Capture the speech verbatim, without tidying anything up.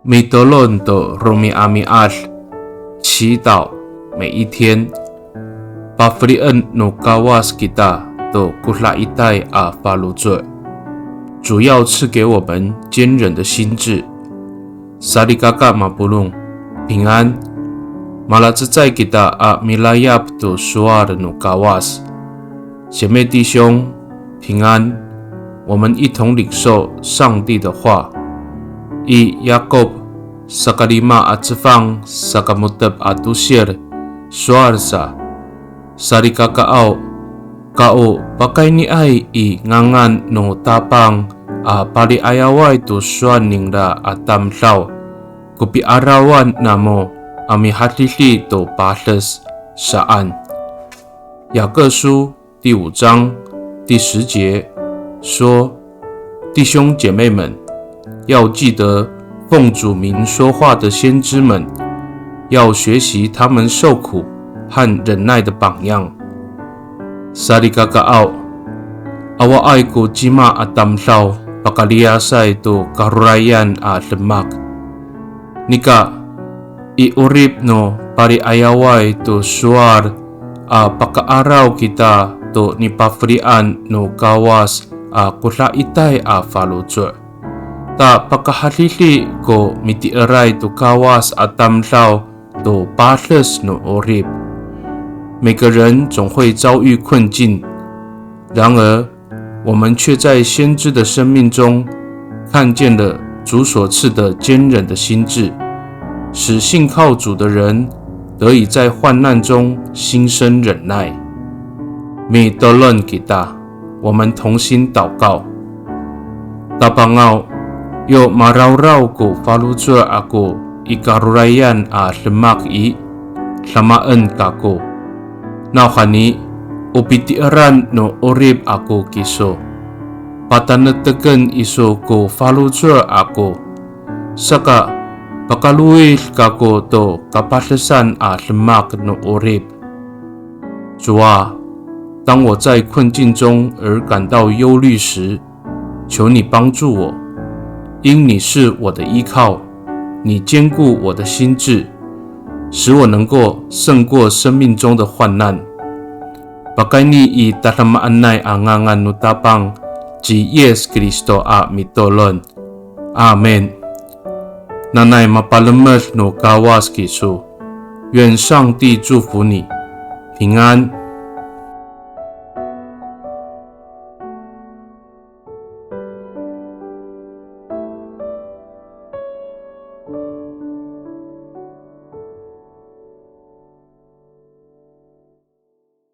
Mitolon to romi'ami'ad, 祈祷每一天。Pafelien no Kawas kita to kodaitay a faloco', 主要赐给我们坚韧的心志。Salikaka mapolong, 平安。Malacecay kita a milayap to sowal no Kawas. 姐妹弟兄，平安。我们一同领受上帝的话。I Yakop saka lima a cefang saka mo^tep a tosil, sowal sa, salikakaaw, ka o pakayniay i ngangan no Tapang a pali'ayaway to sowal ningra a tamdaw ko pi'arawan namo a mihadidi to pades saan. 雅各书第五章第十节说，弟兄姐妹们，要记得奉主名说话的先知们，要学习他们受苦和忍耐的榜样。Salikakaaw, awaay ko cima a tamdaw pakaliyasay to karorayan a demak. Nika, i 'orip no pali'ayaway to sowal a paka'araw kita to nipafelian no Kawas a kodaitay a faloco'. Ta pakahadidi ko miti'eray to Kawas a tamdaw to pades no 'orip. 每个人总会遭遇困境，然而 我们却在先知的生命中看见了主所赐的坚韧的心志，使信靠主的人得以在患难中心生忍耐。Mitolon kita, 我们同心祷告。Tapangaw, yo marawraw ko faloco' ako i karorayan a demak i, damaen kako. Nawhani, o piti'eran no 'orip ako kiso. Patanekteken iso ko faloco' ako. Saka, pakalowid kako to kapadesan a demak no 'orip. 主啊，当我在困境中而感到忧虑时，求你帮助我，因你是我的依靠，你坚固我的心志，使我能够胜过生命中的患难。Pakayni i tadamaanay a ngangan no Tapang ci Yis Kristo a mitolon. Amin. Nanay mapalemed no Kawas kiso. 愿上帝祝福你，平安。